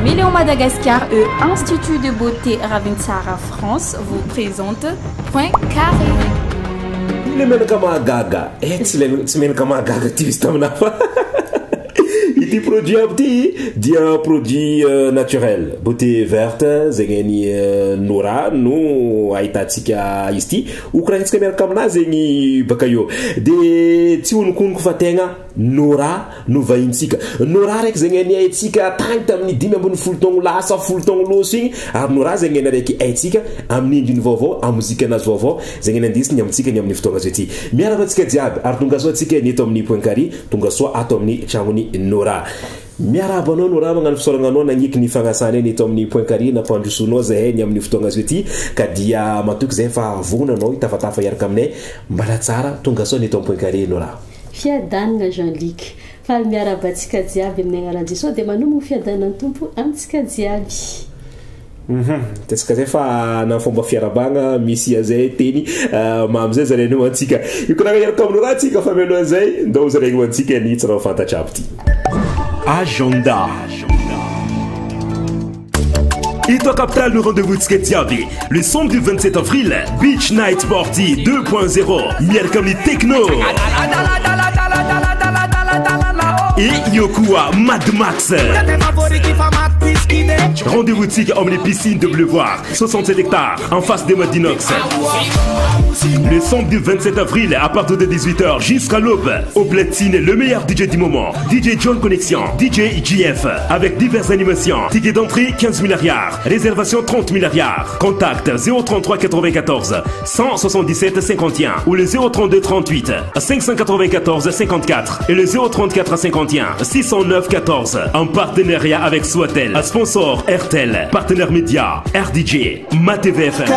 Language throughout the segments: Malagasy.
Caméléon Madagascar et Institut de beauté Ravintsara France vous présente Point Carré. Ilay menaka mahagaga eh tsy ilay tsy menaka mahagaga ty izy taminà fa ity produit aby ity dia produit euh, naturel beauté verte zegny ny euh, Nora no ahitantsika izy ity hokoragnitsika miaraka aminà zegny baka eo de tsy honokonoko fa tegna Nora no vahintsika. Nora raiky zegny ny haintsika tagny tamin'ny 15 taogno lasa, 10 taogno loso igny, ary Nora zegny ny raiky haintsika amin'ny endriny vaovao, amin'ny mozikanazy vaovao, zegny ny andesiny amintsika ny amin'ny fotoagna zao ty. Miarahaba antsika jiaby, ary tongasoa antsika ny eto amin'ny Point Carré, tongasoa ato amin'ny tragnon'i Nora. Miarahaba anao Nora, magnano fisaoragna anao nagneky ny fagnasanay ny eto amin'ny Point Carré, nampandrosoanao zahay ny amin'ny fotoagna zao ty, ka dia matoky zahay fa vonona anao hitafatafa hiaraka aminay. Mbala tsara, tongasoa ny eto amin'ny Point Carré Nora. Fiadanagna Jean Luc. Faly miarahaba antsika jiaby amin'ny agnaran'i Jesoa dia manomogno fiadanan'ny Tompo amintsika jiaby. Hum hitantsika zay fa na fomba fiarabagna misy azay teny mamy zay zarainy ho antsika. Hikoragna hiaraka aminao raha tsika fa mialohan'izay ndao zaraigny ho antsika ny tsy raha fantatra aby ty. Agenda. Ito Capital no rendez-vous tsika jiaby le samedi 27 avril Beach Night Party 2.0 miaraka amin'ny Techno et Yokoa Mad Max. Rendez-vous tsika amin'ny piscine de Bleuvoir 67 hectares en face des Madinox. Le samedi 27 avril à partir de 18h jusqu'à l'aube au platine le meilleur DJ du moment DJ John Connexion, DJ GF avec diverses animations. Ticket d'entrée 15 000 ariary, réservation 30 000 ariary. Contact 033 94 177 51 ou le 032 38 594 54 et le 034 51 609 14 en partenariat avec Swatel, sponsor RTL, partenaire média RDJ, MaTVFM.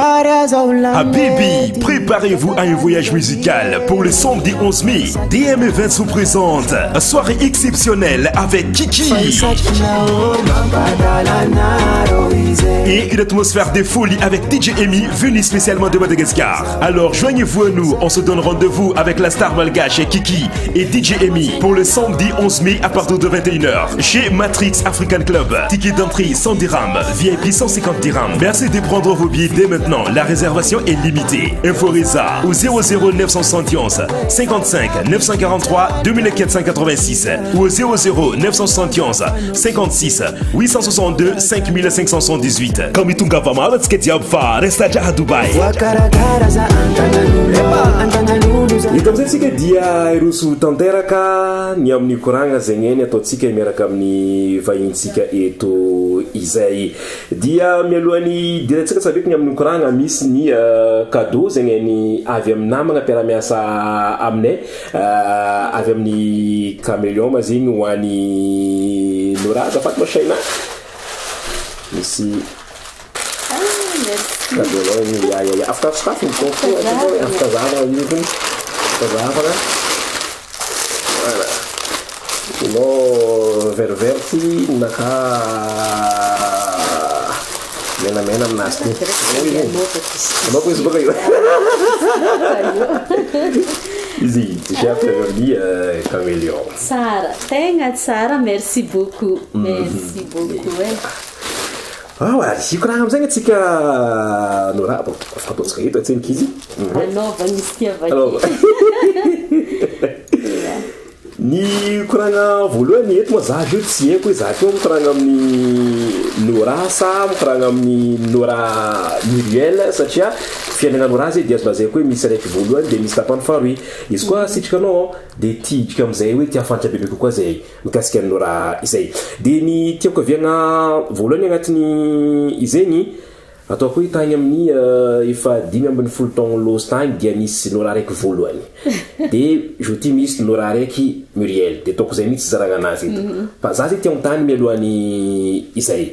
Habibi, préparez-vous à un voyage musical pour le samedi 11 mai. DM Events vous présente soirée exceptionnelle avec Kiki et une atmosphère de folie avec DJ Emi venu spécialement de Madagascar. Alors joignez-vous à nous, on se donne rendez-vous avec la star malgache Kiki et DJ Emi pour le samedi 11 mai à partir de 21h chez Matrix African Club. Ticket d'entrée 100 dirhams, VIP 150 dirhams. Merci de prendre vos billets dès maintenant. La réservation est limitée. Inforesa au 00 971 55 943 2486 ou au 00 971 56 862 5578. Ka mitongava maro antsika jiaby fa resta-draha Dubaï. Eto amin'izay tsika dia hiroso tanteraka ny amin'ny koragna zegny eny ataontsika miaraka amin'ny vahintsika eto izay. Dia mialohan'ny hidirantsika tsabeky ny amin'ny koragna misy ny cadeau zegny eny avy amin'ny namagna mpiara-miasa aminay avy amin'ny Caméléon ma zegny ho an'i Nora azafady ma Shaina misy cadeau anao igny ya ya ya afaka sokafy afaka zahavana io afaka zahavana voilà Enao vert vert ty naka menamena aminazy ty. Anaoko izy baka io. Izy t-shirt avy amin'ny caméléon. Tsara, tegna tsara, merci beaucoup. Merci beaucoup e. Ah ouais, hikoragna amizay antsika Nora, bon, afaka ataontsika eto atseniky izy. Anaovagna izy ty avake. Ny koragna voalohany eto moa za avy eo tsy haiko hoe za teo mikoragna amin'ny Nora sa mikoragna amin'ny Nora Muriel satria fiainagna Nora zay dia azo lazaiko hoe misy raiky voalohany dia misy tapany faharoy. Izy koa sitrika anao dia tia hiditra amin'izay hoe tia hahafantatra bebe kokoa zay mikasika an'i Nora izay. Dia ny tiako aviagna voalohany agnatin'ny izegny Ataoko hoe tagny amin'ny efa 15 taogno lôsy tagny dia nisy Nora raiky voalohany. De joty misy Nora raiky Muriel. De ataoko zay mihitsy izaragna anazy eto. Fa za zay te hanontany mialohan'ny izay.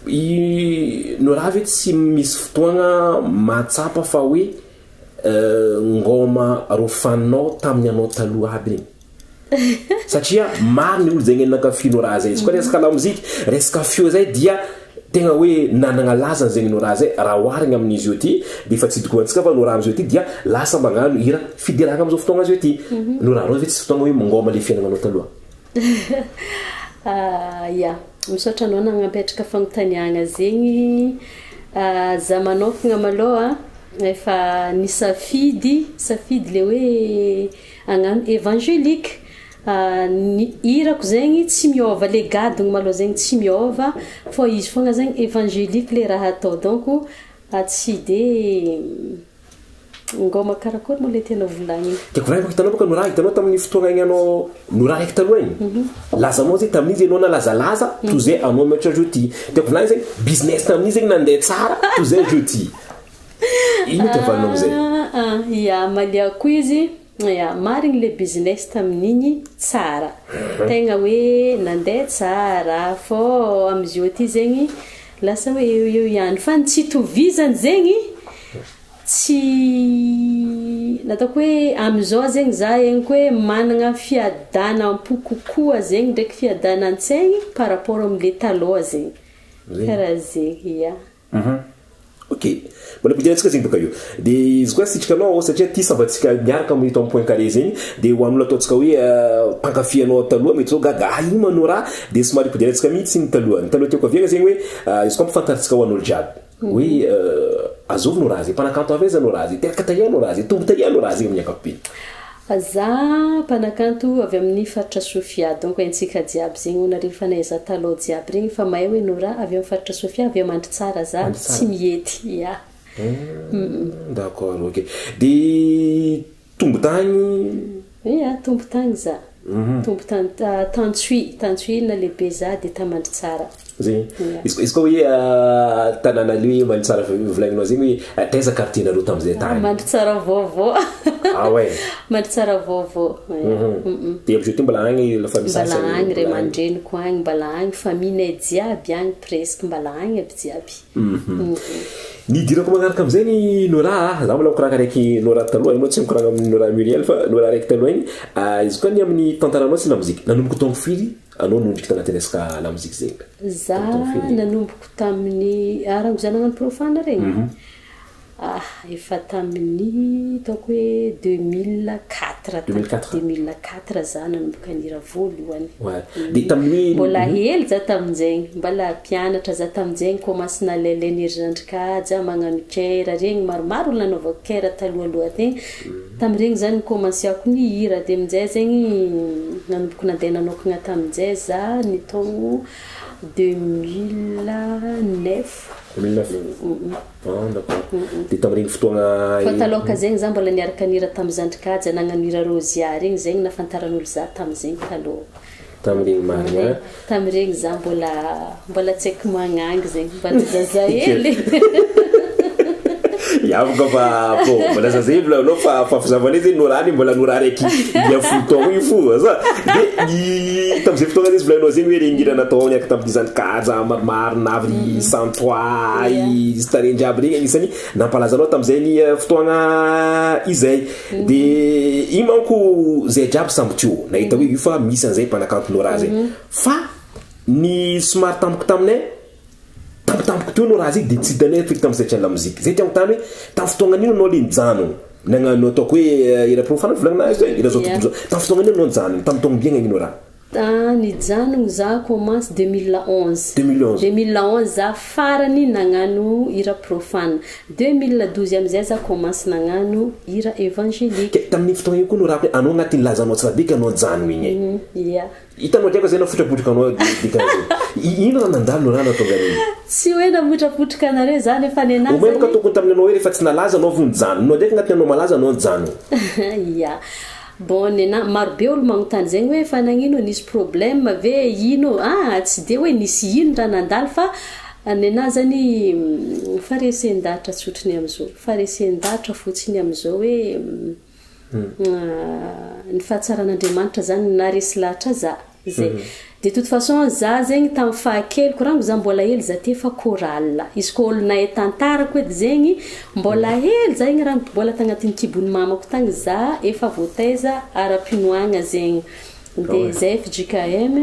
I Nora ve tsy misy fotoagna mahatsapa fa hoe ngôma rofaninao tamin'ny anao taloha aby regny? Satria maro ny olo zegny nankafy Nora zay. Izy koa resaka lamoziky, resaka feo zay dia tegna hoe nanagna lazany zegny Nora zay. Raha oharigna amin'izy io ty dia efa tsy dokoantsika fa Nora amizao ty dia lasa magnano hira fideragna amizao fotoagna zao ty. Nora anao ve tsy fotoagna hoe mingôma le fiaignananao taloha? Ya, misaotra anao nagnapetraka fagnontaniagna zegny. Za manokagna malôha efa nisafidy, safidy le hoe hagnano évangélique. Ny hirako zegny tsy miôva, le gadogno malôha zegny tsy miôva fô izy foagna zegny évangélique le raha atao donc tsy de ngôma karakory moa le tianao volagniny. Tiako volagniny fa hitanao bôka no raha hitanao tamin'ny fotoagna ianao no raha raiky taloha igny. Lazanao zegny tamin'igny zegny anao nalazalaza toy zay anao mihoatra jeudi. Tiako volagniny zegny business tamin'igny zegny nandeha tsara toy zay jeudi. Ino ty avalinao amizay? Ya, maliako izy. Ya, marigny le business tamin'igny tsara. Tegna hoe nandeha tsara fô amizio ty zegny lasa hoe eo eo ihany. Fa ny tsy itovizany zegny tsy nataoko hoe amizao zegny za henoko hoe managna fiadanam-po kokoa zegny ndraiky fiadanan-tsaigny par rapport amle taloha zegny. Karaha zegny, ya. Ok, mbola ampidirantsika zegny bôka io. De izy koa asitrika anao satria ty sambatsika miaraka amin'ny eto amin'ny Point Carré zegny de ho an'olo ataontsika hoe mpankafy anao taloha mety zao gaga ah ino manao raha de somary ampidirantsika mihitsy ny taloha. Ny taloha tiako aviagna zegny hoe izy koa ampifantarintsika ho an'olo jiaby hoe azovy no raha zay, mpanakanto avy aiza no raha zay, teraka taia no raha zay, tombo taia no raha zay amin'ny ankapobeny. Za mpanakanto avy amin'ny faritra Sofia, donc haintsika jiaby zegny onareo efa nahay za taloha jiaby regny fa mahay hoe Nora avy amin'ny faritra Sofia, avy Mandritsara za, tsy mihety, ya. D'accord, ok. De tombo tagny? Ya, tombo tagny za. Tombo tagny, Tantsoy, Tantsoy na lehibe za de ta Mandritsara. Zegny. Izy koa hoe tanàna le hoe Mandritsara volagninao zegny hoe taiza quartier nareo tamizay tagny? Mandritsara vaovao. Ah ouais. Mandritsara vaovao. De amizao ty mbola agny la famille Mbola sasany? agny ray aman-dreniko agny, mbola agny famille-nay jiaby agny presque mbola agny aby jiaby. Nidirako magnaraka amizay ny Nora, za mbola mikoragna raiky Nora taloha, anao tsy mikoragna amin'ny Nora Muriel fa Nora raiky taloha igny. Izy koa ny amin'ny tantaranao sy lamoziky. Nanomboka taogno firy anao nondriky tanaty resaka lamoziky zegny? Za Taogno firy? Nanomboka tamin'ny arango za nagnano profane regny. Ah, efa tamin'ny ataoko hoe 2004. 2004. 2004 za nanomboka nihira voalohany. Ouais. De tamin'ny hoe Mbola hely za tamin'izegny, mbola mpianatra za tamin'izegny, commence nalailay herinandro magnano chœur regny, maromaro olo nanaovako chœur talohaloha tegny. Tamin'iregny zany commence-ako nihira de aminjay zegny nanomboka nandeha nanokana tamin'izay za ny taogno 2009. 2009. Ah, d'accord. De tamin'ireny fotoagna Fa taloha zegny za mbola niaraka nihira tamin'ny zandrikaja nagnano hira Rosia regny zegny nafantaran'olo za tamin'izegny taloha. Tamin'ireny marina. Tamin'iregny za mbola tsy haiko magnangy zegny, mbola zaza hely. Iavaka fa bon, mbola zaza hely anao fa fizavana zegny Nora any mbola Nora raiky ia 10 taogno io fo za. De ny tamin'izay fotoagna izy volaninao zegny hoe regny hira natao niaraka tamin'ny zandrikaja maromaro navy 103 izy tareny jiaby regny agnisan'ny nampalaza anao tamin'izay ny fotoagna izay. De igny manko zay jiaby samby teo nahita hoe io fa misy an'izay mpanakanto Nora zay. Fa ny somary tampoka taminay tampotampoka teo anao raha zay de tsy hitanay feky tamin'izay tsy lamoziky. Zay tiako tany hoe tamin'ny fotoagna nino anao le nijano nagnano ataoko hoe hira profane volagnina azy hoe hira zao tontolo zao. Tamin'ny fotoagna nino anao nijano tamin'ny taogno biagna ino raha? Ah, nijanogno za commence 2011. 2011. 2011 za farany nagnano hira profane. 2012 amizay za commence nagnano hira évangélique. Ke tamin'ny fotoagna io koa no raha hoe anao agnatin'ny lazanao tsara be ka anao nijano igny e. Ya. Hitanao ndraiky zay nafotrapotraka anao dikan'izay. Ino raha nandalo no raha nahatonga an'igny? Tsy hoe namotrapotraka anareo za nefa ny anazy. Omay boka tokony tamin'ny anao hoe rehefa tsy nalaza anao vo nijano. Anao ndraiky agnatin'ny anao malaza anao nijano. Ya. Bon, nena marobe olo magnontany zegny hoe fa nagnino, nisy problème ve ino? Ah, tsy de hoe nisy ino raha nandalo fa nena zany faresen-dahatra tsotriny amizao. Faresen-dahatra fotsiny amizao hoe ny fahatsaran'Andriamanitra zany naresy lahatra za zay. De toute façon za zegny tamin'ny fahakeliko rango za mbola hely za ty efa chorale. Izy koa olo nahay tantarako edy zegny mbola hely za igny raha mbola tagnatin'ny kibon'ny mamako tagny za efa voataiza ara-pinoagna zegny. De zay FJKM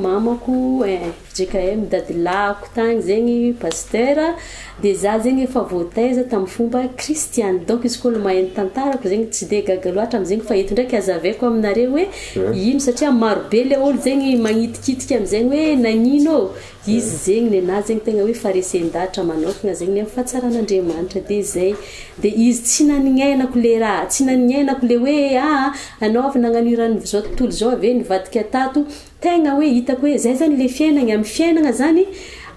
mamako FJKM dadilahako tagny zegny pasteur, de za zegny efa voataiza tamin'ny fomba kristiana. Donc izy koa olo mahay ny tantarako zegny tsy de gaga loatra amizegny, fa eto ndraiky azavaiko aminareo hoe ino, satria marobe le olo zegny magnitikitika amizegny hoe nagnino ô. Izy zegny nenazy zegny tegna hoe faharesen-dahatra manokana zegny ny amin'ny fahatsaran'Andriamanitra. De zay de izy tsy nanignenako le raha, tsy nanignenako le hoe anao avy nagnano hiran'ny zao tontolo zao ave nivadika tato. Tegna hoe hitako hoe zay zany le fiainagna, amin'ny fiainagna zany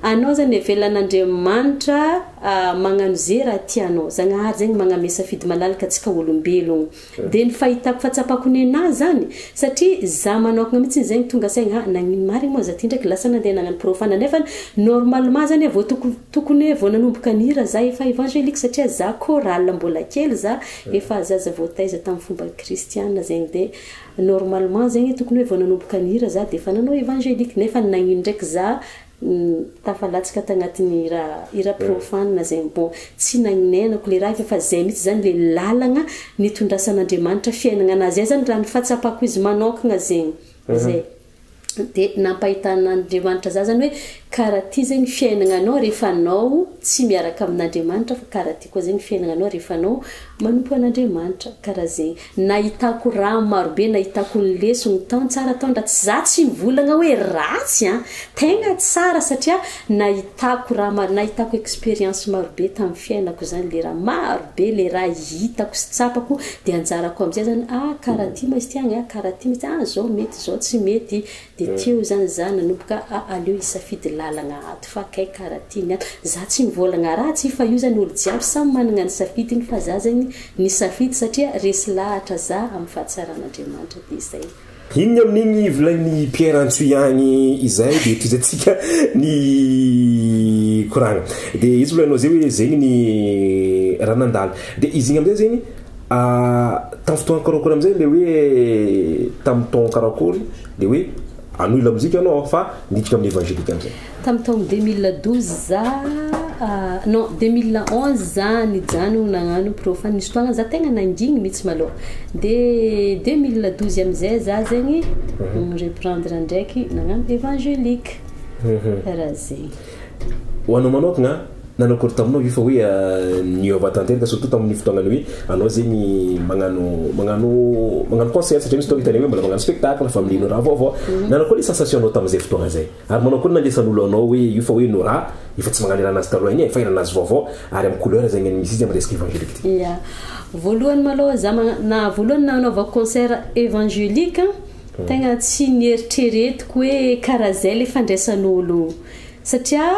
anao zany avelan'Andriamanitra magnano ze raha tianao. Zagnahary zegny magname safidy malalaka antsika olombelogno. De ny fahitako fahatsapako nenazy zany, satria za manokana mihitsy zegny tonga saigna, nagnino marigny moa za ty ndraiky lasa nandeha nagnano profane, nefa normalement zany vao tokony vao nanomboka nihira za efa évangélique, satria za chorale mbola kely, za efa zaza voataiza tamin'ny fomba kristiana zegny. De normalement zegny tokony hoe vao nanomboka nihira za de efa nanao évangélique, nefa nagnino ndraiky za tafalatsaka tagnatin'ny hira profane zegny. Bon, tsy nagninenako le raha, fa zay mihitsy zany le lalagna nitondrasan'Andriamanitra fiainagna anazy zay zany, raha ny fahatsapako izy manokana zegny zay. De nampahitan'Andriamanitra za zany hoe karaha ty zegny fiainagnanao rehefa anao tsy miaraka amin'Andriamanitra, fa karaha ty koa zegny fiainagnanao rehefa anao manompo an'Andriamanitra. Karaha zegny nahitako raha marobe, nahitako ny lesogno tao tsara tao ndratsy. Za tsy mivolagna hoe ratsy a, tegna tsara, satria nahitako raha maro, nahitako expérience marobe tamin'ny fiainako zany, le raha marobe, le raha hitako sy tsapako. De anjarako amizay zany, karaha ty ma izy ty agny, karaha ty mihitsy, zao mety, zao tsy mety. De teo zany za nanomboka aleo isafidy lalagna ato, fa kay karaha ty ny ato. Za tsy mivolagna ratsy, fa io zany olo jiaby samy managna ny safidiny, fa za zegny nisafidy satria resy lahatra za amin'ny fahatsaran'Andriamanitra. De zay. Inona amin'igny volagn'ny Pierre Antsoiagny izay, de tohizatsika ny koragna. De izy volanao zay hoe zegny ny raha nandalo. De izy igny amizay zegny tamin'ny fotoagna karakory amizay, le hoe tamin'ny taogno karakory le hoe anohy la mozika anao fa niditra amin'ny évangélique amizay? Tamin'ny taogno 2012 za, non, 2011 za nijano nagnano profane. Nisy fotoagna za tegna nangigny mihitsy malôha. De 2012 amizay za zegny reprendre ndraiky nagnano évangélique, karaha zegny. Ho anao manokana, nanao akory taminao io fa hoe niova tanteraka, surtout tamin'ny fotoagnany hoe anao zegny magnano concert, satria misy fotoagna hitanay hoe mbola magnano spectacle fa milino raha vaovao. Nanao koa le sensation anao tamin'izay fotoagna zay, ary manao koa nandesan'olo anao hoe io fa hoe no raha efa tsy magnano iranazy taloha igny e, fa iranazy vaovao ary amin'ny couleur zegny misy izy amin'ny resaka évangélique ty? Ya, voalohany malôha za na voalohany nanaovako concert évangélique, tegna tsy nieritreretiko hoe karaha zay le fandraisan'olo, satria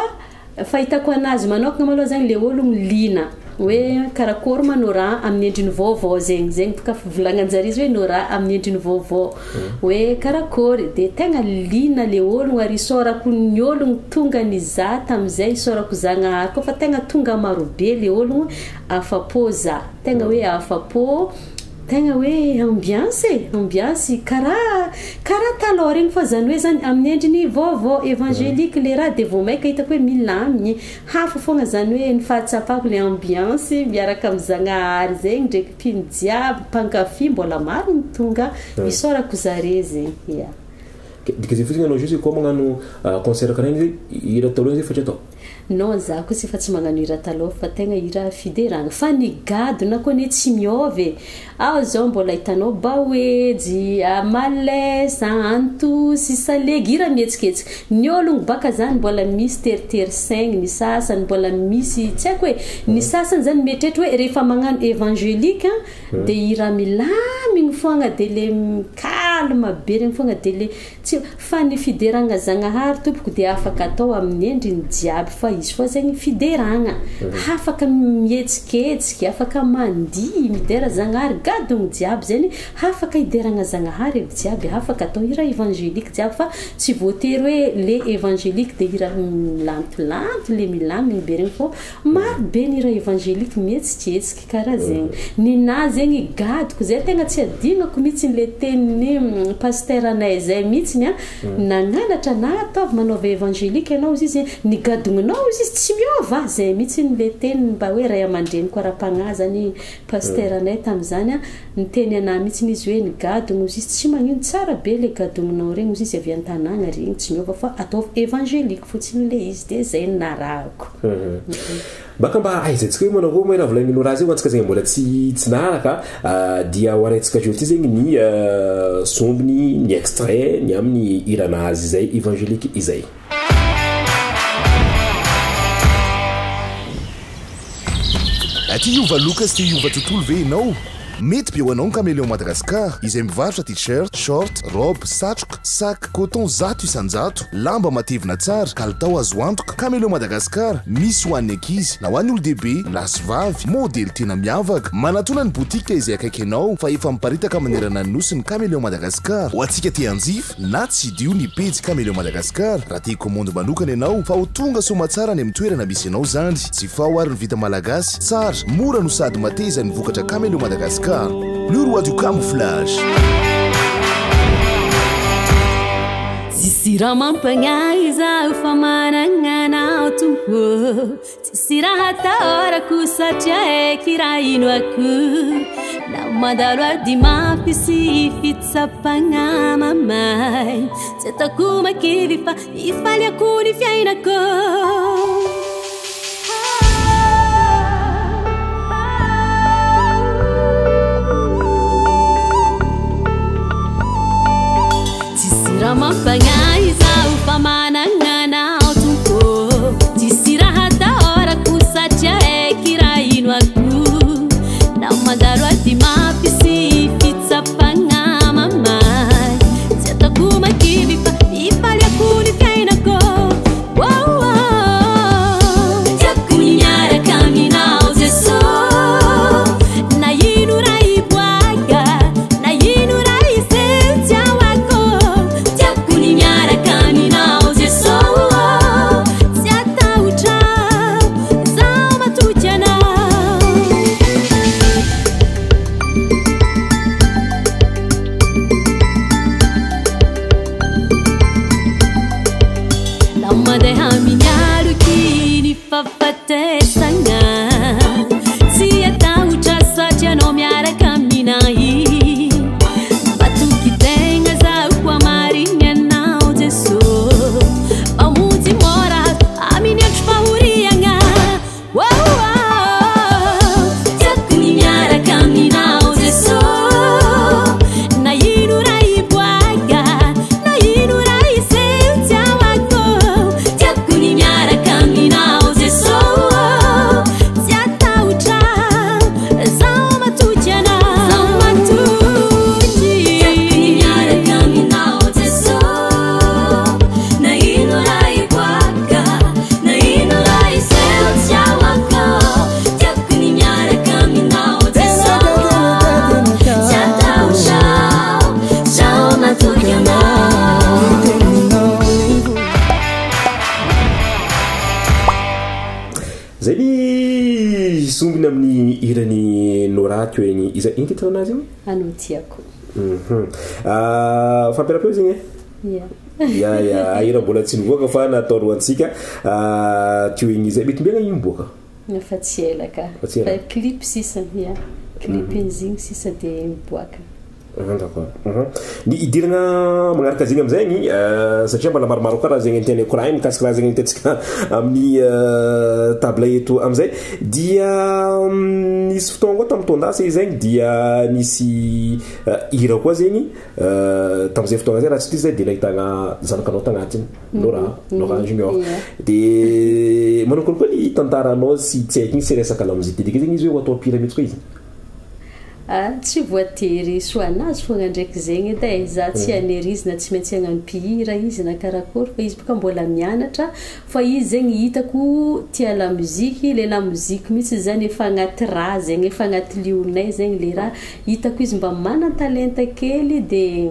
fahitako anazy manokana malôha zany le olo milina hoe karakory manao raha amin'ny endriny vaovao zegny. Zegny boka fivolagnanjare izy hoe no raha amin'ny endriny vaovao hoe karakory. De tegna lina le ologno, ary isaorako ny ologno tonga nizaha tamizay, isaorako Zagnahary koa fa tegna tonga marobe le ologno. Afapo za, tegna hoe afapo, tegna hoe ambiance e, ambiance karaha taloha regny, fa zany hoe zany amin'ny endriny vaovao évangélique le raha. De vao maika hitako hoe milamigny hafa fogna zany, hoe ny fahatsapako le ambiance miaraka amin'ny Zagnahary zegny, ndraiky mpino jiaby mpankafy mbola maro ny tonga, isaorako zare zegny ya. Dika zay fotsiny anao juste koa magnano concert karaha igny zay, hira taloha zay fa tsy atao? Non, za koa tsy efa tsy magnano hira taloha, fa tegna hira fideragna, fa ny gadona koa anie tsy miôva e. Ao zao mbola hitanao baoejy, malesa, antosy, salegy, hira mihetsiketsika ny ologno baka zany. Mbola misy teritery saigny ny sasany, mbola misy tsy haiko hoe ny sasany zany mieritreritra hoe rehefa magnano évangélique de hira milamigny foagna, de le calme be regny foagna, de le tsy. Fa ny fideragna Zagnahary tompoko de afaka atao amin'ny endriny jiaby, fa izy foa zegny fideragna afaka mihetsiketsika, afaka mandihy midera Zagnahary, gadogno jiaby zegny afaka hideragna Zagnahary aby jiaby, afaka atao hira évangélique jiaby, fa tsy voatery hoe le évangélique de hira milantolanto, le milamigny be regny. Fô maro be ny hira évangélique mihetsiketsika karaha zegny. Ninazy zegny gadoko zay tegna tsy adignako mihitsy le tenin'ny pasteur anay zay mihitsiny a, nagnanatra na ataovy manaova évangélique ianao izy izy, ny gadogninao izy izy tsy miova zay mihitsy le teniny, mba hoe ray aman-dreniko ara-pagnahy zany pasteur anay tamin'izany a, niteny anahy mihitsy izy hoe ny gadogno izy izy tsy magnino, tsara be le gadogninao regny izy izy avy an-tanàgna regny tsy miova fa ataovy évangélique fotsiny le izy, de zay no narahako. Baka mba ahaizantsika hoe manao koa moa raha volagnino raha zay ho antsika zegny mbola tsy tsy naharaka, dia ho arahintsika jour ty zegny ny sombiny ny extrait ny amin'ny hiranazy izay évangélique izay. Aty hiova loka sy te hiova tontolo ve ianao? Mety be ho anao ny Caméléon Madagascar izay mivarotra t-shirt, short, robe, satroka, sac, coton 100%, lamba matevina tsara, kalitao azo antoka. Caméléon Madagascar, misy ho an'ny ankizy na ho an'ny olon-dehibe, lahy sy vavy, modely tena miavaka. Manatona ny boutique izay akaiky anao fa efa miparitaka manerana ny nosy ny Caméléon Madagascar. Ho antsika te hanjifa na tsidiho ny pejy Caméléon Madagascar raha te hikomandy manokana ianao fa ho tonga soamatsara any amin'ny toerana misy anao izany. Jifao ary ny vita malagasy, tsara, mora no sady mateza ny vokatra Caméléon Madagascar. Le roi du camouflage. Tsisy raha mampagnahy izaho fa managna anao Tompo. Tsisy raha atahorako satria haiko raha inoako. Na mandalo ady mafy sy fitsapagna mamay, tsy ataoko makivy fa ifaliako ny fiainako. Tsisy raha mampagnahy izaho fa managna anao Tompo. Tsisy raha atahorako satria haiko raha inoako. Na mandalo ady mafy sy fitsapagna mamay, tsy ataoko makivy fa ifaliako ny fiainako. Oh, oh. Tiako ny miaraka aminao Jeso. Na ino raha hiboaka, na ino raha hiseho tsy ahoako. Tiako ny miaraka aminao Jeso. Tsy atahotra, zaho matoky anao. Na mandeha amin'ny aloky ny fahafatesana, tsy atahotra satria anao miaraka aminay. Matoky tegna zaho koa marigny anao Jeso. Mpamonjy mora amin'ny andro fahoriagna. Oh, oh. Tiako ny miaraka aminao Jeso. Na ino raha hiboaka, na ino raha hiseho tsy ahoako. Tiako ny miaraka aminao Jeso. Tsy atahotra, zaho matoky anao. Zaho matoky. Tiako ny miaraka aminao Jeso. Na ino raha hiboaka, na ino raha hiseho tsy ahoako. Tiako ny miaraka aminao Jeso. Tsy atahotra, zaho matoky anao. Zay ny sombiny amin'ny hirany Nora teo igny. Iza ino titre anazy igny? Anao tiako. Fampiarapeo zegny e? Ya. Ya, ya, hira mbola tsy nivoaka fa natao roantsika. Teo igny izay mety mbiagna igny miboaka. Fa tsy ela ka. Fa tsy ela. Fa clip sisa, ya. Clip izy igny sisa de miboaka. D'accord. Ny idirana magnaraka zegny amizay igny, satria mbola maromaro koa raha zegny antianay koragny mikasika raha zegny hitantsika amin'ny table eto amizay, dia nisy fotoagna koa tamin'ny taon-dasa izy zegny dia nisy hira koa zegny, tamin'izay fotoagna zay raha tsy diso zay dia nahitana zanakanao tagnatiny, Nora, Nora Junior. De manao akory koa ny tantaranao sy tsy haiko igny sy resaka lamozika ty, de zegny izy hoe ho atao mpihira mihitsy koa izy? Tsy voatery soa anazy fogna ndraiky zegny edy e. Za tsy hanery izy na tsy maintsy hagnano mpihira izy na karakory fa izy boka mbola mianatra, fa izy zegny hitako tia la musique, le la musique mihitsy zany efa agnaty raha zegny, efa agnaty lionay zegny le raha. Hitako izy mba manan-talenta kely de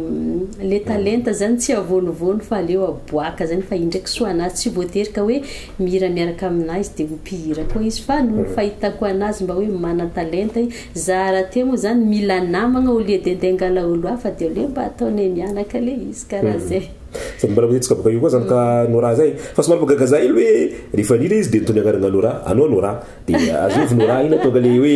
le talenta zany tsy avonovono fa aleo aboaka zany, fa indraiky soa anazy tsy voatery ka hoe mihira miaraka aminazy de ho mpihira koa izy, fa noho ny fahitako anazy mba hoe manan-talenta izy. Za raha teo moa zany mila namagna au lieu de andeha angala olo hafa, de aleo mba ataonay mianaka le izy, karaha zay. Sady mbola mihetsika baka io koa zanaka Nora zay, fa somary mpagaga za ely hoe rehefa nila izy de nitony agnarana Nora, anao Nora, de azovy Nora iny tonga le hoe.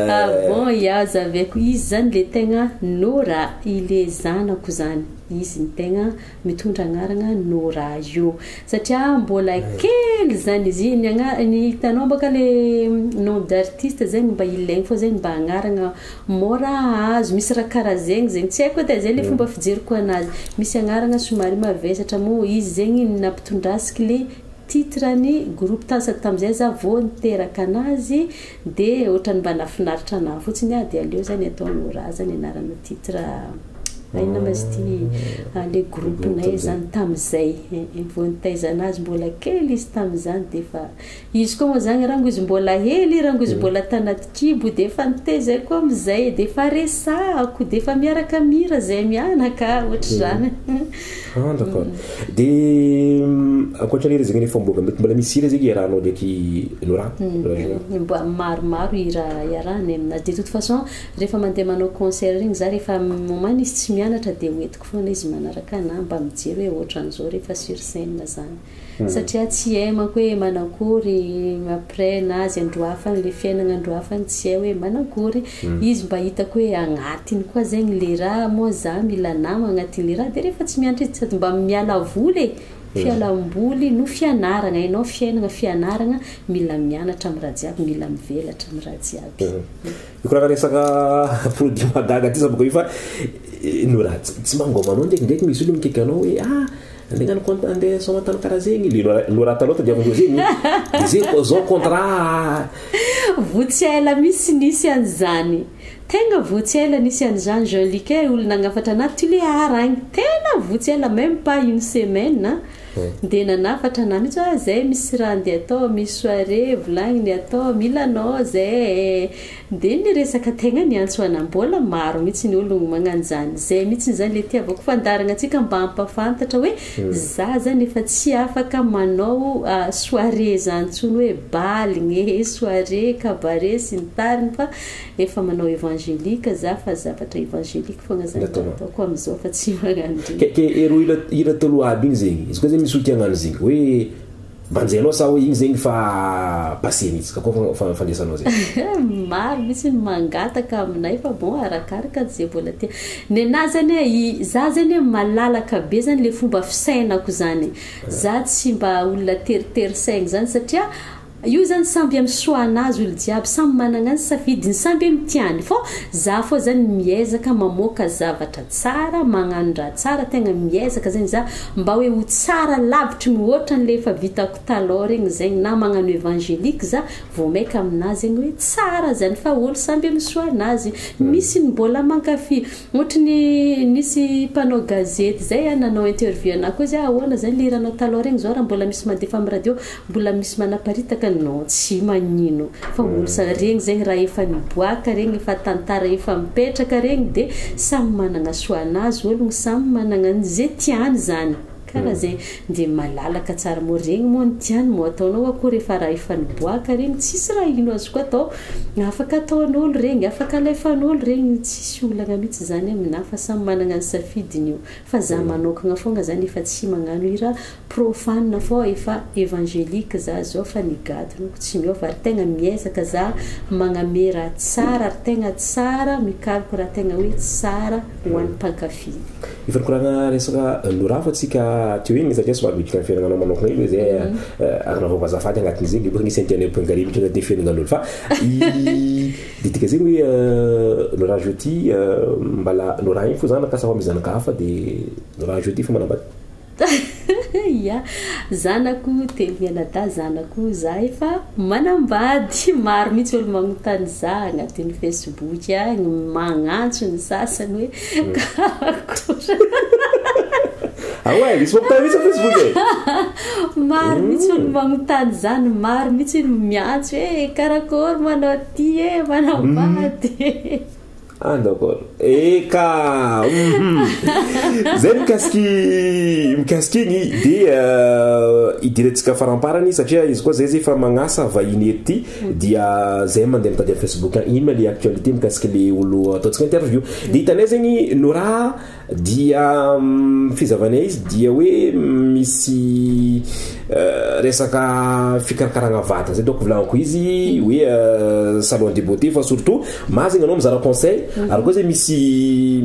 Ah bon, ya zaveko izy zany le tegna Nora, ile zanako zany izy ny tegna mitondra agnarana Nora io, satria mbola kely zany izy ny ny hitanao baka le nom d'artiste zegny mba ilaigny fô zegny, mba agnarana mora azo, misy raha karaha zegny zegny, tsy haiko edy e, zay le fomba fijeriko anazy. Misy agnarana somary mavesatra moa izy zegny nampitondrasiky le titre ny groupe ta, sady tamizay za vao niteraka anazy, de ohatrany mba nafinaritra anahy fotsiny ah, de aleo zany atao Nora zany anarana titre, inona ma izy ty, le groupe nay zany tamizay vao nitaiza anazy, mbola kely izy tamizany. De fa izy koa moa zany rango izy mbola hely, rango izy mbola tanaty kibo, de efa nitezaiko amizay, de efa resahako, de efa miaraka mira zay mianaka ohatry zany. Ah, d'accord. De ankoatra le zegny nefa mbola mety mbola misy hira zegny iarahanao ndraiky Nora? Mba maromaro hira iarahany aminazy. De toute façon rehefa mandeha manao concert regny za, rehefa momany izy tsy mianatra, de hoentiko foana izy manaraka ana mba mijery hoe ohatran'izao rehefa sur scène zany, satria tsy hay manko hoe manakory après nazy andro hafany le fiainana, andro hafany tsy hay hoe manakory izy, mba hitako hoe agnatiny koa zegny le raha moa za mila nama agnatin'le raha. De rehefa tsy mianatra izy, sady mba miala voly e, fialamboly no fianarana hainao, fiainana fianarana, mila mianatra amy raha jiaby, mila mivelatra amy raha jiaby. Ikoragna resaka produit mahagaga ty za boka io, fa Nora tsy mangomanao ndraikindraiky misy olo mikaiky anao hoe ah, andeha hagnano compte, andeha somatany karaha zegny le Nora taloha tadiavindreo zegny, de zay zao contrat? Votsy ela misy nisy an'izany, tegna votsy ela nisy an'izany, Jean Luc e, olo nagnafatra anaty Tulear agny, tena votsy ela, même pas une semaine, de nanafatra ana mihitsy hoe zay misy raha andeha atao, misy soirée volagniny atao, mila anao zay. De ny resaka tegna niantso ana, mbola maro mihitsy ny olo magnano zany zay mihitsy zany. Le tiavako fandarana atsika mba hampafantatra hoe za zany efa tsy afaka manao soirée zany ntsony, hoe baligny, soirée cabaret sy ny tariny, fa efa manao évangélique za, fa zavatra évangélique fogna zany ataoko amizao, fa tsy magnano. Ke ero hira taloha aby igny zegny izy koa zegny misy olo tia hagnano zegny hoe mbanjainao, sa hoe igny zegny fa passé mihitsy ka koa fandesanao zegny? Maro mihitsy ny mangataka aminay, fa bon, arakaraka zay mbola tia ny anazy zany e. Za zany e, malalaka be zany le fomba fisainako zany, za tsy mba olona teritery saigny zany, satria io zany samby amy soanazy, olo jiaby samy manana ny safidiny, samby amy tiany. Fô za fô zany miezaka mamoaka zavatra tsara, magnano raha tsara, tegna miezaka zany za mba hoe ho tsara lavitry mihoatra n'le efa vitako taloha regny zegny. Na magnano évangélique za vao maika aminazy zegny hoe tsara zany, fa olo samby amy soanazy. Misy ny mbola mankafy, ohatry ny nisy mpanao gazety zay a nanao interview anahy koa izy: ahoana zany le hiranao taloha regny zao, raha mbola misy mandefa amy radio, mbola misy manaparitaka? Non, tsy magnino, fa olo sa regny zegny raha efa niboaka regny, efa tantara efa mipetraka regny, de samy manana soanazy ologno, samy manana an'zay tiany zany, karaha zegny. De malalaka tsara moa regny moa ny tiany moa ataonao akory, efa raha efa niboaka regny, tsisy raha ino azoko atao, afaka ataon'olo regny, afaka alefan'olo regny, tsisy olana mihitsy zany aminahy, fa samy manana ny safidiny io. Fa za manokana fogna zany efa tsy magnano hira profane, fô efa évangélique za zao, fa nigadonako tsy miova, ary tegna miezaka za magname raha tsara, ary tegna tsara, mikaloko raha tegna hoe tsara ho an'ny mpankafy. Efa nikoragna resaka Nora fa tsika teo igny, satria somary miditra ny fiainagnanao manokana io zay, agnaovako azafady agnatin'izegny boka nisy antianay Point Carré miditra agnatin'ny fiainagnan'olo, fa de dika zegny hoe Nora Joti mbala Nora igny fo zanaka sa fa misy zanaka hafa, de Nora Joti fa manambady? Ya, zanako telo mianada, zanako za efa manambady. Maro mihitsy olo magnontany za agnatin'ny Facebook agny, magnantso ny sasany hoe karakory. Ah ouais, misy mampitany mihitsy am Facebook e? Maro mihitsy olo magnontany zany, maro mihitsy olo miantso hoe karakory manao ty e, manambady. Ah, d'accord. Eka! Zay mikasiky mikasiky igny de idirantsika faramparany satria izy koa zay zay efa magnasa vahiny eto ty dia zay mandeha mitady amin'ny Facebook any ino ma le actualité mikasiky le olo ataontsika interview de hitanay zegny Nora Dia fizavanay izy dia hoe misy resaka fikarakaragna vatana zay donc volagniko izy hoe salon de beauté fa surtout ma zegny anao mizara conseil ary koa zegny misy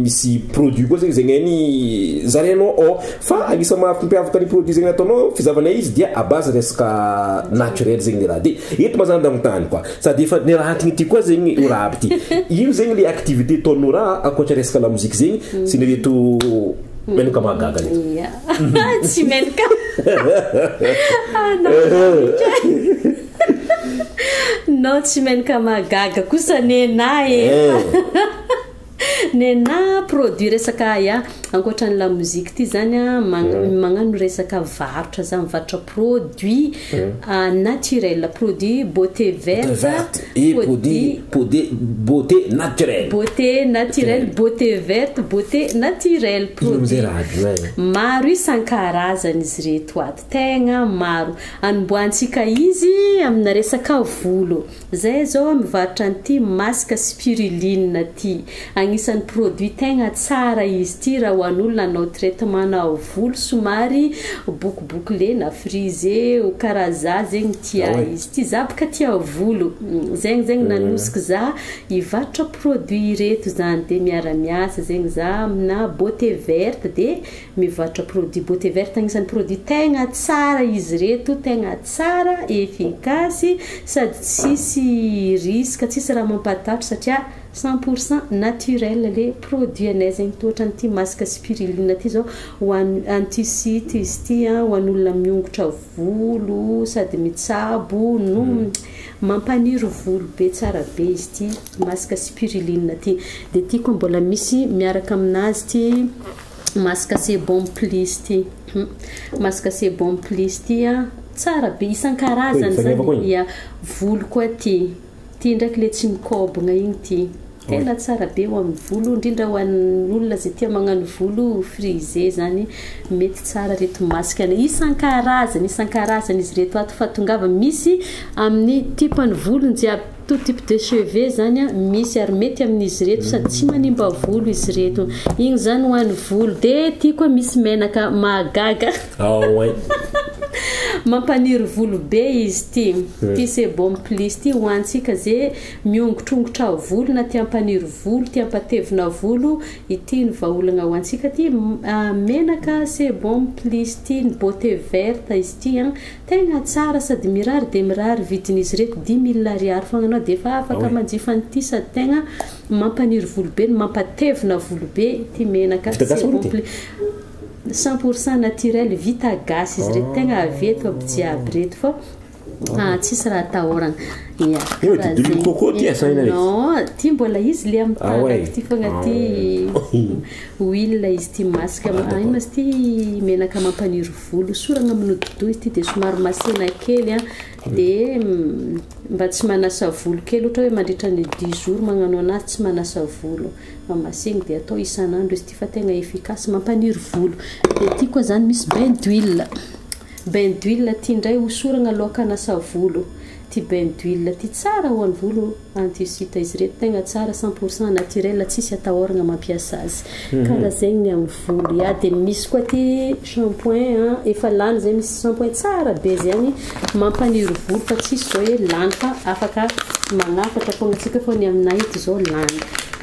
misy produit koa zegny zegny hainy zarainao ao fa agnisan'ny mampiavaka ny produit zegny nataonao fizavanay izy dia à base resaka naturel zegny le raha de eto ma zany ndagnontany koa Sady efa niarahantigny ty koa zegny io raha aby ty. Ino zegny le activité ataonao raha ankoatra resaka lamoziky zegny sy ny reto menaka mahagaga reto? Ia. Tsy menaka. Non tsy menaka mahagaga kosa nenah e. Nenà produit resaka aia ankoatra ny lamoziky ty zany a magnano resaka varotra za mivarotra produit naturel produit beauté verte et produit beauté naturel beauté naturel beauté verte beauté naturel produit maro isan-karazany izy reto ato tegna maro anombohantsika izy amina resaka volo Zay zao mivarotra an'ity masque spiruline ty. Agnisan'ny produit tegna tsara izy ty raha ho an'olona hanao traitement na volo somary bouclebouclé na frisé ho karaha za zegny tia izy ty. Za boka tia volo. Zegny zegny nanosiky za hivarotra produit ireto zany de miara-miasa zegny za amina beauté verte de Mivarotra produit beauté verte agnisan'ny produit tegna tsara izy reto, tegna tsara, efficace sady tsisy risque, tsisy raha mampatahotra satria 100 pour cent naturel le produit anay zegny, toa ohatran'ity masque spiruline ty zao ho an'ny anti-chute izy ity an, ho an'olona miongotra volo sady mitsabo no mampaniry volo be, tsara be izy ity masque spiruline ty, de ty koa mbola misy miaraka aminazy ty. Masque sebum plus ty masque sebum plus ty a tsara be isan-karazany zany ia volo koa ty ty ndraiky le tsy mikôbogna igny ty tena tsara be ho amin'ny volo indrindra ho an'ny olona zay tia magnano volo frisé zany mety tsara reto masque isan-karazany isan-karazany izy reto ato fa tongava misy amin'ny type ny volony jiaby Tout type de cheveux zany a misy ary mety amin'izy ireto sady tsy manimba volo izy ireto. Igny zany ho an'ny volo. De ty koa misy menaka mahagaga. Ah ouais. Mampaniry volo be izy ty. Ty sebum plus ty ho antsika ze miongotrongotra volo na te hampaniry volo, te hampatevina volo, ity no vahaolagna ho antsika ty menaka sebum plus ty, ny beauté verte izy ty an. Tegna tsara sady mirary dia mirary vidin'izy ireto 10 mille ariary fogna anao dia efa afaka manjifa an'ity sady tegna mampaniry volo be no mampatevina volo be ity menaka Vita gasy sebum ity? plus 100 % naturel vita gasy izy ireto tegna avy eto aby jiaby reto fa ah, tsisy raha atahorana ia. Io de d'huile coco ty asa ina izy? Non, ty mbola izy le amin'ny Ah ouais. tanako ty fogna ty huile izy ty masque Ah, ino ma izy ty menaka mampaniry volo soragna amin'ny hodi-doha izy ty dia somary masena kely a dia mba tsy manasa volo kely ohatra hoe mandritra ny 10 jours magnano anazy tsy manasa volo fa masigny dia atao isan'andro izy ty fa tegna efficace mampaniry volo. Dia ty koa zany misy bain d'huile, bain d'huile ty indray hosoragna aloha hanasa volo ty bain d'huile ty tsara ho an'ny volo anti-chute izy reto tegna tsara 100 % naturel tsisy atahoragna mampiasa azy karaha zegny ny amin'ny volo ia. Dia misy koa ty shampoing a efa lany zay misy shampoing tsara be zany mampaniry volo fa tsisy zao hoe lany fa afaka magnafatra fogna atsika fa ny aminay eto zao lany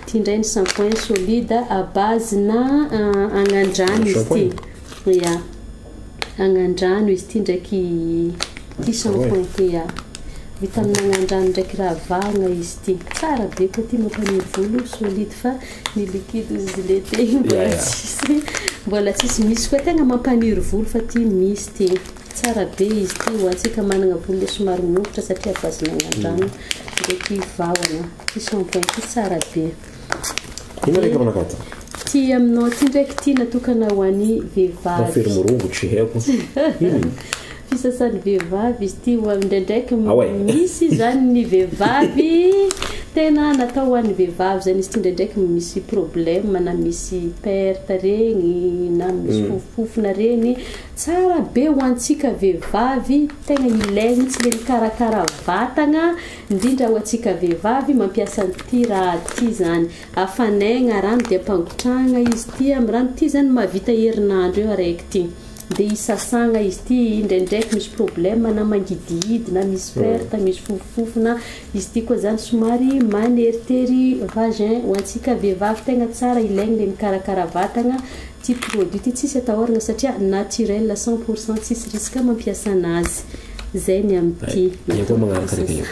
ty indray ny shampoing solide à base na agnandrano izy ty ia agnandrano izy ty ndraiky ty shampoing ty ia vita amin'ny agnandrano ndraiky raha vahagna izy ty tsara be koa ty mampaniry volo solide fa ny liquide izy le te mbola tsisy mbola tsisy misy koa tegna mampaniry volo fa ty misy ty tsara be izy ty ho antsika manana volo le somary miongotra satria base n'agnandrano ndraiky vahana ty shampoing ty tsara be. Ino raiky aminakaty? Ty aminao ty ndraiky ty natokana ho an'ny vehivavy. Fery morongotry haiko. Fisasan'ny vehivavy izy ty ho indraindraiky Ah ouais. misy zany ny vehivavy. Tena natao ho an'ny vehivavy zany izy ty, ndraindraiky misy problème na misy perte regny na misy fofofofona regny, tsara be ho antsika vehivavy, tegna ilaigny mihitsy le mikarakara vatagna, indrindra ho antsika vehivavy mampiasa an'ity raha ty zany. Afanaigna rano dia ampangotrahagna izy ty amin'ny rano ty zany, mahavita herinandro eo araiky ty. Dia isasagna izy ty indraindraiky misy problème na mangidihidy na misy perte, misy fofofofona izy ty koa zany, somary maneritery vagin. Ho antsika vehivavy tegna tsara, ilaigny le mikarakara vatagna. Ty produit ty tsisy atahorana satria naturel 100%, tsisy risque mampiasa anazy. Zay ny amin'ity. Io koa magnaraka reka io.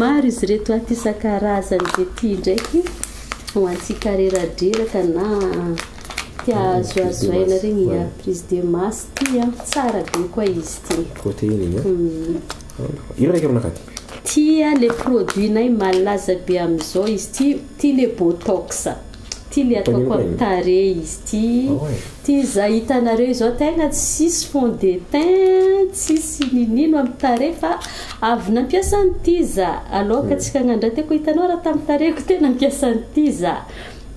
Maro izy reto aty isan-karazany. Dia ty ndraiky ho antsika reradreraka na tia azoazo aina regny, ya, prise de masse ty a, tsara be koa izy ty. Protéine igny a. Ino raiky aminakaty? Tia le produit nay malaza be amizao izy ty, ty le botox ty, le ataoko amy tare izy ty. Ty za hitanareo izao tegna tsisy fond de teint, tsisy ninino amy tare, fa avy nampiasa an'ity za aloka tsika hagnano tiako hitanao raha tamy tareko tena nampiasa an'ity za.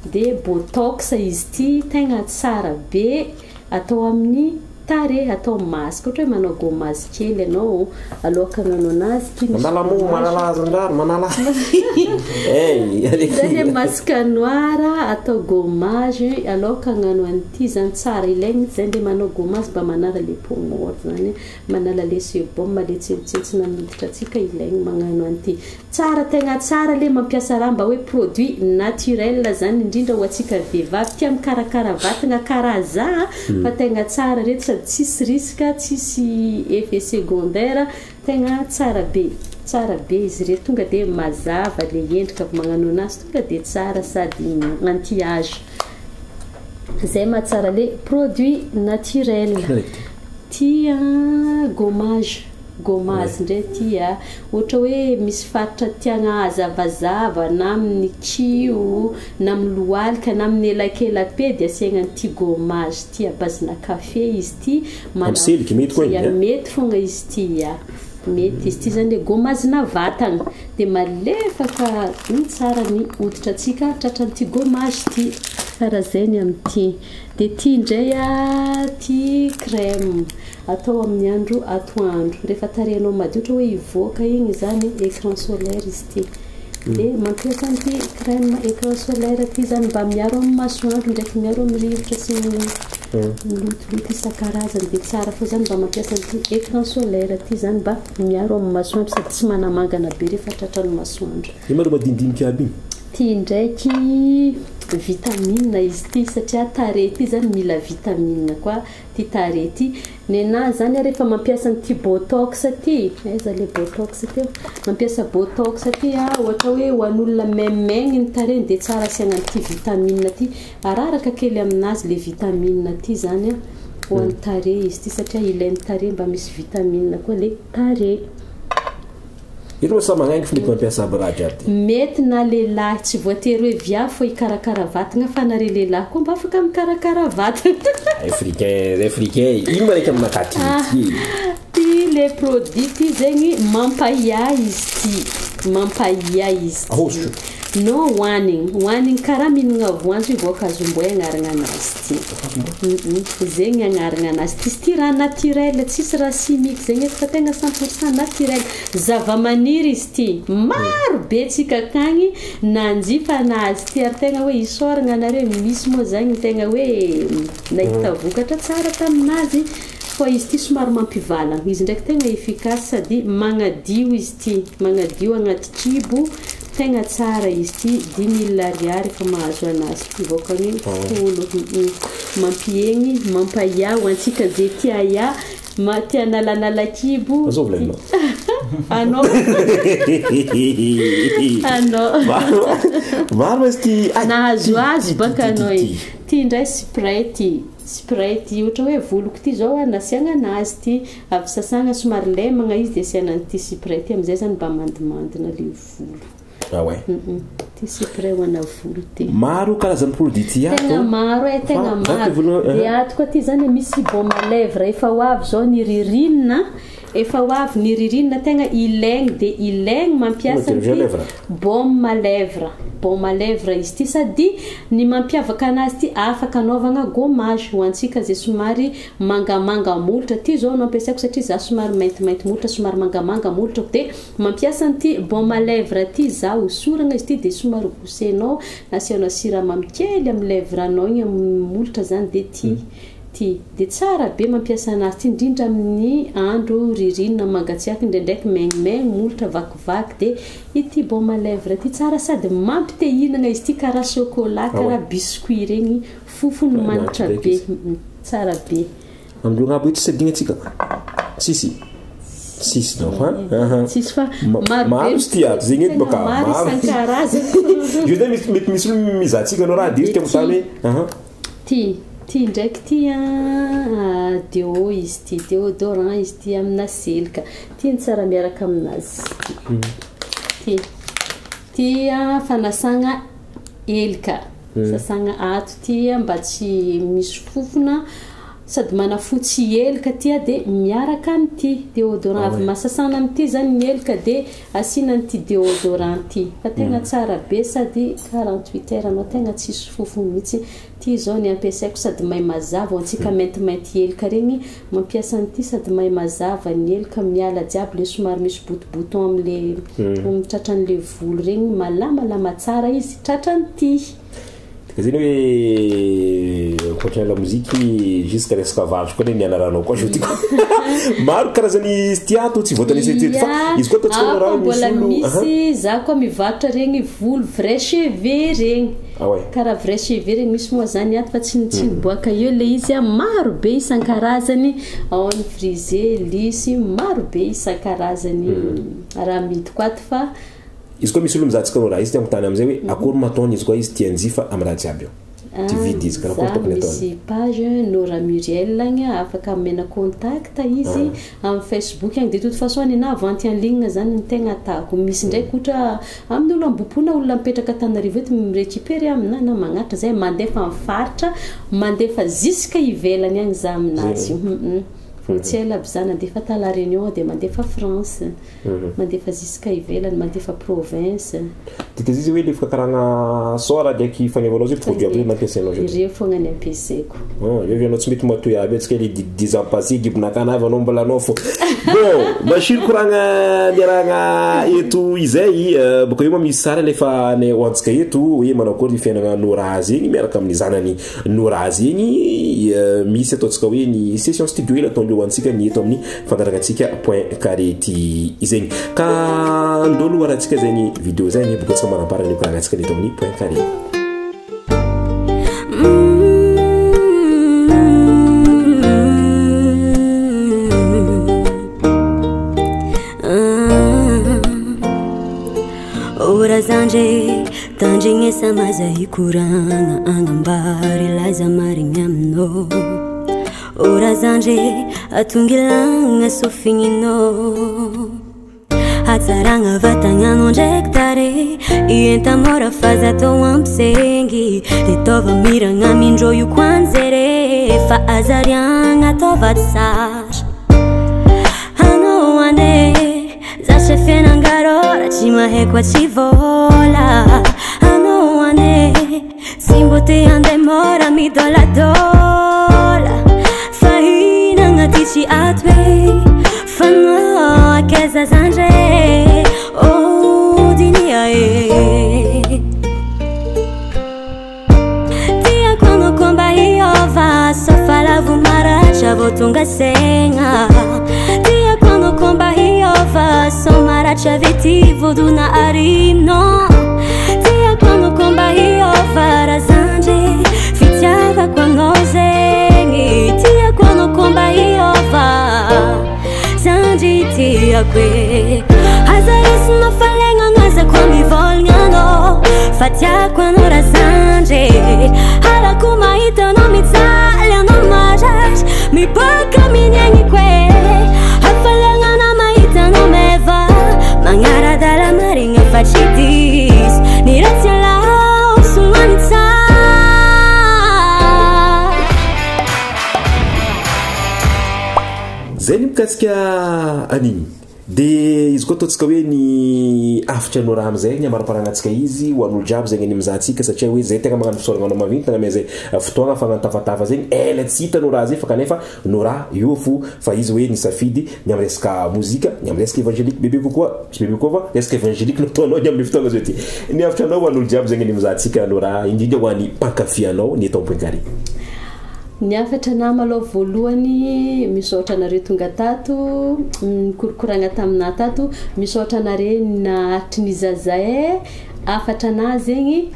De botox izy ty, tegna tsara be atao amin'ny tare, atao masque, ohatra hoe manao gommage kely ianao aloka hagnano anazy ty misy Manala mo gommage. Manala azandraro manala. Hey, Zay le masque noir atao gommage aloka hagnano an'ity zany, tsara ilaigny zay le manao gommage mba manala le peau morte zany, manala le sébum, le tsentsentsina miditra atsika, ilaigny magnano an'ity. Tsara, tegna tsara le mampiasa raha mba hoe produit naturel zany, indrindra ho antsika vehivavy tia mikarakara vatagna karaha za, fa tegna tsara reto sady tsisy risque, tsisy effet secondaire, tegna tsara be, tsara be izy reto. Tonga de mazava le endrika avy magnano anazy, tonga de tsara sady anti âge. Zay mahatsara le produit naturel. Ty a, gommage, gommage ndray ty a, ohatra hoe misy faritra tiagna azavazava na amin'ny kio na amin'ny lohalika na amin'ny elakelape, de asiagna an'ity gommage ty, à base na café izy ty. Amin'ny seliky mety koa igny, Ya, eh? mety fogna izy ty ya, mety izy ty zany, le gommage na vatagna de malefaka iny tsara ny hoditra atsika tratran'ity gommage ty. Karaha zay ny amin'ity. De ty indray a, ty crème atao amin'ny andro atoandro rehefa tarehinao madio, ohatra hoe hivoaka igny zany, écran solaire izy ty. De mampiasa an'ity crème écran solaire ty zany mba miaro amin'ny masoandro ndraiky miaro amin'ny rivotra sy ny lotoloto isan-karazany. De tsara fo zany mba mampiasa an'ity écran solaire ty zany mba miaro amin'ny masoandro sady tsy manamangana be rehefa tratran'ny masoandro. Io ma madinidinika aby igny. Ty ndraiky vitamine izy ty, satria tare ty zany mila vitamine koa ty tare ty. Nena zany a, rehefa mampiasa an'ity botox ty, aiza le botox teo, mampiasa botox ty a, ohatra hoe ho an'olona maimaigny ny tareny, de tsara asiagna an'ity vitamine ty, araraka kely aminazy le vitamine ty zany a, ho an'ny tare izy ty, satria ilain'ny tare mba misy vitamine koa le tare. Ito ma samy magnangy fa mety mampiasa aby raha jiaby ty. Mety na lehilahy, tsy voatery hoe viavy fo hikarakara vatagna, fa nare lehilahy koa mba afaka mikarakara vatagna. Africain, africain. Ino ma raiky aminakaty ty? Ty le produit ty zegny mampahia izy ty, mampahia izy ty. Ahosotro? No, hoanigny, hoanigny karaha mihinagna voanjo, voankazomboay agnarana anazy ty. Zegny agnarana anazy ty. Izy ty raha naturel, tsisy raha chimique zegny eto fa tegna 100% naturel, zava-maniry izy ty. Maro be tsika akagny nanjifa anazy ty, ary tegna hoe isoragna anareo, misy moa zagny tegna hoe nahita vokatra tsara taminazy. Fa izy ty somary mampivalagna izy ndraiky, tegna efficace sady magnadio izy ty, magnadio agnaty kibo, tegna tsara izy ty. 10 000 ariary efa mahazo anazy ty, voakany 10. Mampihegny, mampahia ho antsika zay tia aia ma tia analanala kibo. Azao volaninao. Anao, anao. Maro ma izy ty. Ay, Nahazo ty, azy ty, baka ty, anao ty, i ty indray spray ty, spray ty, ohatra hoe voloko ty zao a, nasiagna anazy ty, avy sasagna somary lemagna izy, de asiana an'ity spray ty amizay zany mba mandimandina le volo. Ah ouais. Ty spray ho ana volo ty. Maro karazan'ny produit ty ato. Tegna maro e, tegna maro. De ato koa ty zany misy baume à lèvres efa ho avy zao ny ririnina, efa ho avy ny ririnina tegna ilaigny de ilaigny mampiasa ty baume à lèvres. Baume à lèvres izy ty sady ny mampiavaka anazy ty afaka anaovagna gommage ho antsika zay somary mangamanga molotra. Ty zao no ampiasaiko satria za somary maintimainty molotra, somary mangamanga molotrako de mampiasa an'ity baume à lèvres ty za, hosoragna izy ty de somary gosenao, asianao siramamy kely amin'ny lèvre anao igny, amin'ny molotra zany de ty ty de tsara be mampiasa anazy ty, indrindra amin'ny andro ririnina mangatsiaka, indraindraiky maignimaigny molotra, vakivaky, de ity baume à lèvres ty tsara sady mampite-hihinagna izy ty, karaha chocolat, karaha biscuit regny, fofony manitra be, tsara be. Amindreo aby tsy sadigna atsika tsisy tsisy donc hein. Tsisy fa maro izy ty ato zegny eky baka maro isan-karazany. Io zay misy mety misy olo mizaha antsika anao raha de izy tiako tany hoe Ty ty ndraiky ty a déo izy ty, déodorant izy ty amina selika ty ny tsara miaraka aminazy ty. Ty a fanasagna elika, sasagna ato ty mba tsy misy fofona sady manafotsy elika ty a, de miaraka amity déodorant avy masasana amity zany ny elika de asiana an'ity déodorant ty fa tegna tsara be sady 48 heures anao tegna tsisy fofony mihitsy. Ty zao ny ampiasaiko sady mahay mazava ho antsika maintimainty elika regny mampiasa an'ity sady mahay mazava ny elika, miala jiaby le somary misy bouton am'le amin'ny tratran'le volo regny, malamalama tsara izy tratran'ity. Dika zany hoe ankoatra la musique jusqu'à resaka varotra koa ny nianaranao koa zao ty koa maro karazany izy ty ato, tsy voatanisa teto fa izy koa ataontsika raha mbola misy olo misy za koa mivarotra regny volo vrai cheveux regny. Ah ouais. Karaha vrai cheveux regny misy moa zany ato fa tsy niboaka eo le izy a, maro be isan-karazany ao ny frisé, lisy, maro be isan-karazany raha midiko ato fa Izy koa misy olo mizaha antsika anao raha izy tiako tany amizay hoe akory mataony izy koa izy tianjifa amy raha jiaby io ty vidy izy karaha akory tokony ataony? Misy page Nora Muriel agny afaka amena contact izy amin'ny Facebook agny. De toute façon nina vente en ligne zany ny tegna atako, misy ndraiky ohatra amin'ny olo ambopona, olona mipetraka Antananarivo eto mirécupérer amina na magnatra zay mandefa amin'ny faritra, mandefa jusque ivelany agny za aminazy io. Vao tsy ela aby za nandefa ta La Réunion, de mandefa France, mandefa jusque ivelany, mandefa province. Dika izy hoe le fikarakaragna sora ndraiky fagnaovanao zay produit aby nampiasainao zao? Ireo fogna ny ampiasaiko. Oh, io anao tsy mety matoy aby antsika le 10 ans passé gibonakana avy anao mbola anao fo bon masiro koragna miaragna eto izay boka io moa misy sary alefa ny ho antsika eto hoe manao akory ny fiainana Nora zegny miaraka amin'ny zanany Nora zegny, misy ataontsika hoe ny session studio ela ataondreo ho antsika ny eto amin'ny fandaharanantsika Point Carré ty zegny ka ndolo arahantsika zegny vidéo zegny boka antsika manamparany koragnantsika ny eto amin'ny Point Carré. Ora zandre tandrignesa maza hikoragna agnambary laza marigny aminao. Ora zandre atongilagna sofigninao hatsaragna vatagnanao ndraiky tare ienta mora fa zatao ampisengy de taova miragna amindrô io koanjere fa azariagna ataova tsara anao ane za sefiainangaro raha tsy mahay koa tsy vola anao ane tsy mbô te andeha mora midoladola fa hinagna ty tsy ato e fanao akaiza zandre oh dinia e tiako anao koa mba hiova sofa lavo maratra vao tonga saigna tiako anao koa mba hiova so maratra avy ty vodona arino tiako anao koa mba hiova raha zandre fitiavako anao zegny tiako anao koa mba hiova zandry tiako e aza resinao falegnana aza koa mivolagna anao fa tiako anao raha zandry halako mahita anao mijaly anao marary miboaka miniagniko e hafaliagnana mahita anao meva magnaradala marigna fa tsy Zay ny mikasika an'igny. De izy koa ataontsika hoe ny hafatra anao raha amizay ny amaraparanantsika izy ho an'olo jiaby zegny ny mizaha antsika satria hoe zay tegna magnano fisaoragna anao maventy nagnamia zay fotoagna fagnano tafatafa zegny ela tsy hita no raha zay fa kanefa no raha io fo fa izy hoe nisafidy ny amin'ny resaka mozika, ny amin'ny resaka évangélique bebe kokoa, tsy bebe kokoa fa resaka évangélique no ataonao ny amin'ny fotoagna zao ty. Ny hafatra anao ho an'olo jiaby zegny ny mizaha antsika no raha indrindra ho an'ny mpankafy anao ny eto amin'ny Point Carré. Ny hafatra nama aloha voalohany, misaotra anareo tonga tato, nikorokoragna taminah tato, misaotra anare naharitry ny zaza eh, hafatra anah zegny,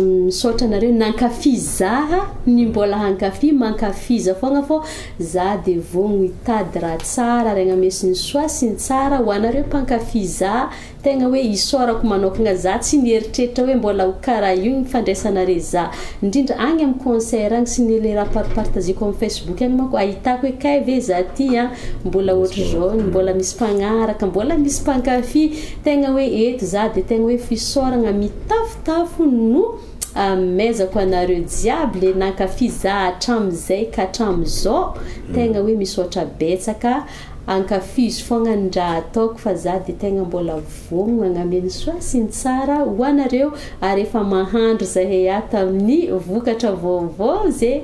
misaotra anareo nankafy zaha, ny mbola hankafy mankafiza fogna fô za de vogno hitady raha tsara ary agnamesy ny soa sy ny tsara ho anareo mpankafy za. Tegna hoe isaorako manokagna za tsy nieritreritra hoe mbola ho karaha io ny fandraisanare za. Indrindra agny am concert agny sy ny le raha parpartageko am facebook agny manko ahitako hoe kay ve za ty an mbola ohatrizao mbola misy mpagnaraka mbola misy mpankafy. Tegna hoe eto za de tegna hoe fisaoragna mitafotafo no amezako anareo jiaby le nankafy za hatramizay ka hatramizao. Tegna hoe misaotra betsaka. Ankafizo fogna ny raha ataoko fa za de tegna mbola vognona agname ny soa sy ny tsara ho anareo ary efa mahandro zahay ato amin'ny vokatra vaovao ze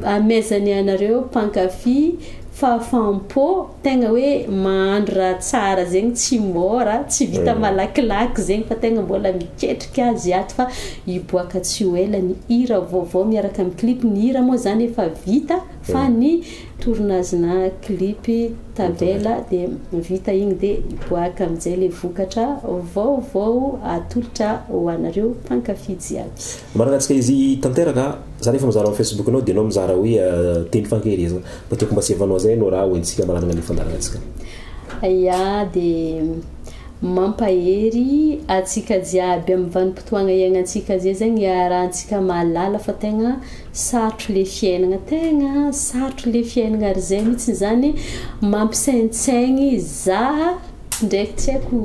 amezany anareo mpankafy fahafaham-po tegna hoe mahandro raha tsara zegny tsy mora tsy vita malakilaky zegny fa tegna mbola miketrika azy ato fa hiboaka tsy ho ela ny hira vaovao miaraka amin'ny clip ny hira moa zany efa vita fa ny Tournage-na clip tavela dia vita igny dia hiboaka amin'izay ilay vokatra vaovao atolotra ho anareo mpankafy jiaby. Marina antsika izy tanteraka, za rehefa mizara amin'ny Facebook nao dia enao mizara hoe teny fankaherezana, mba tiako mba asiavanao zay enao raha hoentintsika malalana ny fandaharana antsika. Ya dia mampahery antsika jiaby amin'ny vanim-potoagna iaignantsika zay zegny iarahantsika mahalala fa tegna Sarotro le fiainagna tegna sarotro le fiainagna ary zay mihitsy zany mampisaintsaigny za ndraiky tsy haiko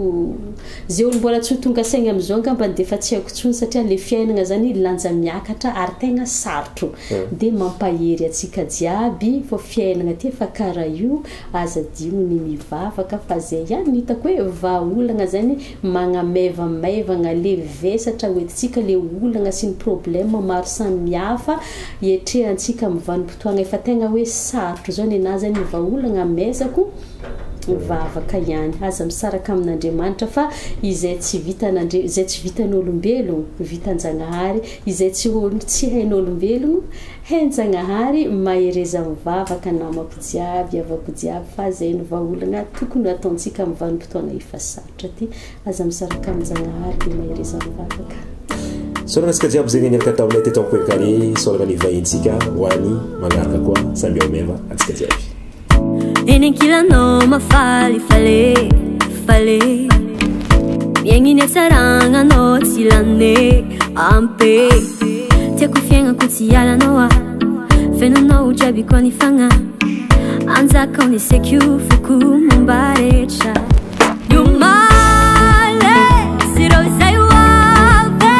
ze olo mbola tsy ho tonga saigny amizao angambany de efa tsy haiko tsony satria le fiainagna zany lanja miakatra ary tegna sarotro de mampahery atsika jiaby fô fiainagna ty efa kara io aza adino ny mivavaka fa zay ihany no hitako hoe vahaolagna zany Magnamaivamaivagna le vesatra hoentintsika, le olagna sy ny problème maro samihafa iatrehantsika amin'ny vanim-potoagna efa tegna hoe sarotro zao nenaha zany ny vahaolagna amezako mivavaka ihany, aza misaraka amin'Andriamanitra fa izay tsy vitan'Andri izay tsy vitan'olombelogno vitan-Jagnahary, izay tsy olo tsy hain'olombelogno hain-Jagnahary, mahereza mivavaka namako jiaby, havako jiaby fa zay no vahaolagna tokony ho ataontsika amin'ny vanim-potoagna efa sarotra. Ty aza misaraka amin-Jagnahary dia mahereza mivavaka. Isaorana antsika jiaby zegny niaraka taminay teto amin'ny Point Carré, isaorana ny vahintsika ho any magnaraka koa samby ao meva antsika jiaby. Eny ankilanao mafalifale fale Miaigny ny hatsaragnanao tsy lane ampe Tiako fiaignako tsy hialanao ah Fenonao jiaby koa ny fagnahy Anjakao ny seiko foko momba rehetra Ny omaly sy ireo izay ho avy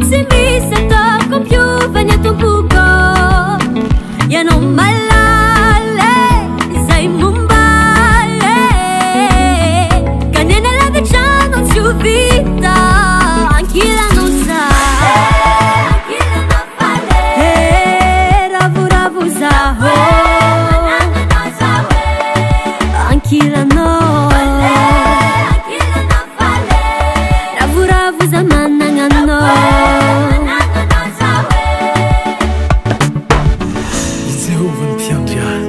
Tsy misy ataoko ampiova ny ato am-poko Ianao malala izay momba Ka ny eny lavitra anao tsy ho vita Ankilanao za Ravoravo zaho Ankilanao Ravoravo za managnanao I Jehovah no mpiandry ahy,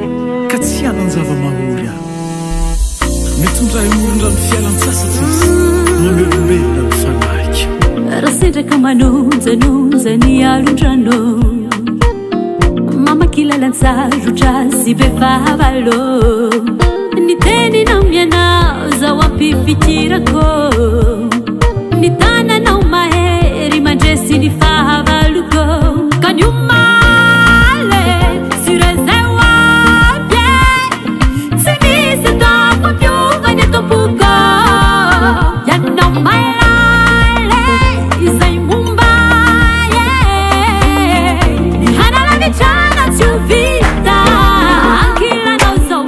ka tsy hanan-java-mahory aho. Mitondra ahy amoron-drano fialan-tsasatra Izy, mamelombelona ny fanahiko. Raha sendra ka manonjanonja ny alon-drano Mamaky lalan-tsarotra sy be fahavalo Ny teninao mianao zaho ampifikirako Ny tananao mahery mandresy ny fahavaloko Ka ny omaly sy ireo izay ho avy e Tsy misy ataoko hampiova ny ato am-poko Ianao malala izay momba ahy e Ny hanala ny trano tsy ho vita Ankilanao izao.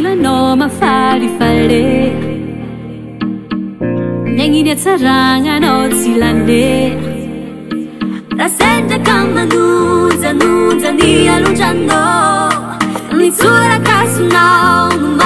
Anilanao mafalifale. Miagniny hatsaragna anao tsy lane. Raha sendra ka manonjanonja ny alondranao, ny tsorakasonao no.